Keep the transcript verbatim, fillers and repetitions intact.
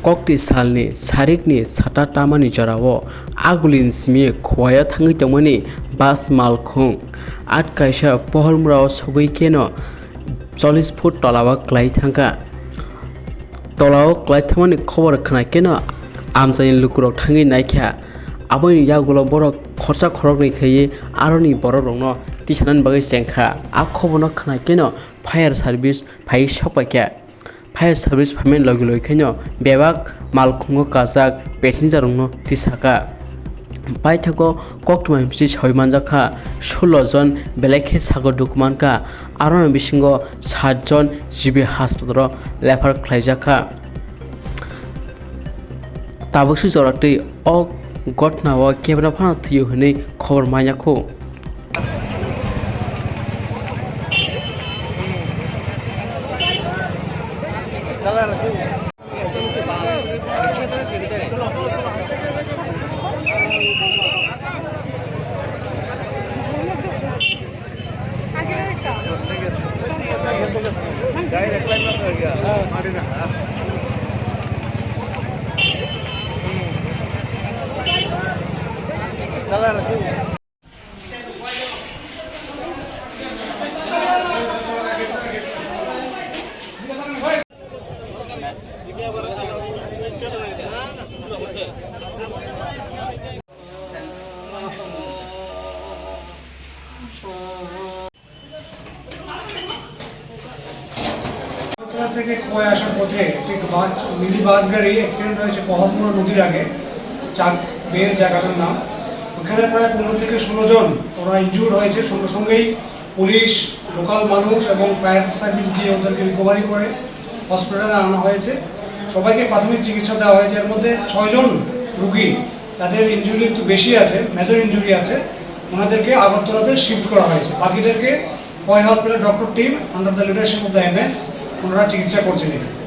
Kokti salni sarikni sata tamani jorao agulini simi khuaio thangwi tongmani bus malkhung at kaisa pohormurao sogwi keno chollish foot tolao klai thangkha. Tolao klai thangmani khobor khna keno amchaini lukurok thangwi naikha. Aboni yagulo borok khorsa khoroknwi khaiwi aroni borokrokno tisanani bagwi chengkha. A khoborno khna keno fire service phaiwi sokpaikha. Fire service phaimani logi logi khaino bebak malkhungo kajak passenger rokno tisaka. Paithago koktwma himsi sawi manjakha, sullo jon belai khe sago duk mankha, aroni bisingo sat jon G B hospital o refer khlaijakha. Tabukse joratwi o gotnao kebra phano thwio hwnwi khobor manya kho. Agartala থেকে খোয়াই আসার পথে একটি বাস, mini bus গাড়ি অ্যাক্সিডেন্ট হয়েছে কহরমুড়া নদীর আগে, চাক বের জায়গাটার নাম। ওখানে প্রায় পনেরো থেকে ষোলো জন ওরা ইনজুর্ড হয়েছে। সঙ্গে সঙ্গেই পুলিশ, লোকাল মানুষ এবং ফায়ার সার্ভিস গিয়ে ওদেরকে রিকভারি করে হসপিটালে আনা হয়েছে। সবাইকে প্রাথমিক চিকিৎসা দেওয়া হয়েছে। এর মধ্যে ছয়জন রুগী, তাদের ইনজুরি একটু বেশি আছে, মেজর ইনজুরি আছে, ওনাদেরকে আগরতলাতে শিফট করা হয়েছে। বাকিদেরকে Khowai hospital doctor team under the leadership of the M S ওনারা চিকিৎসা করছেন এখানে।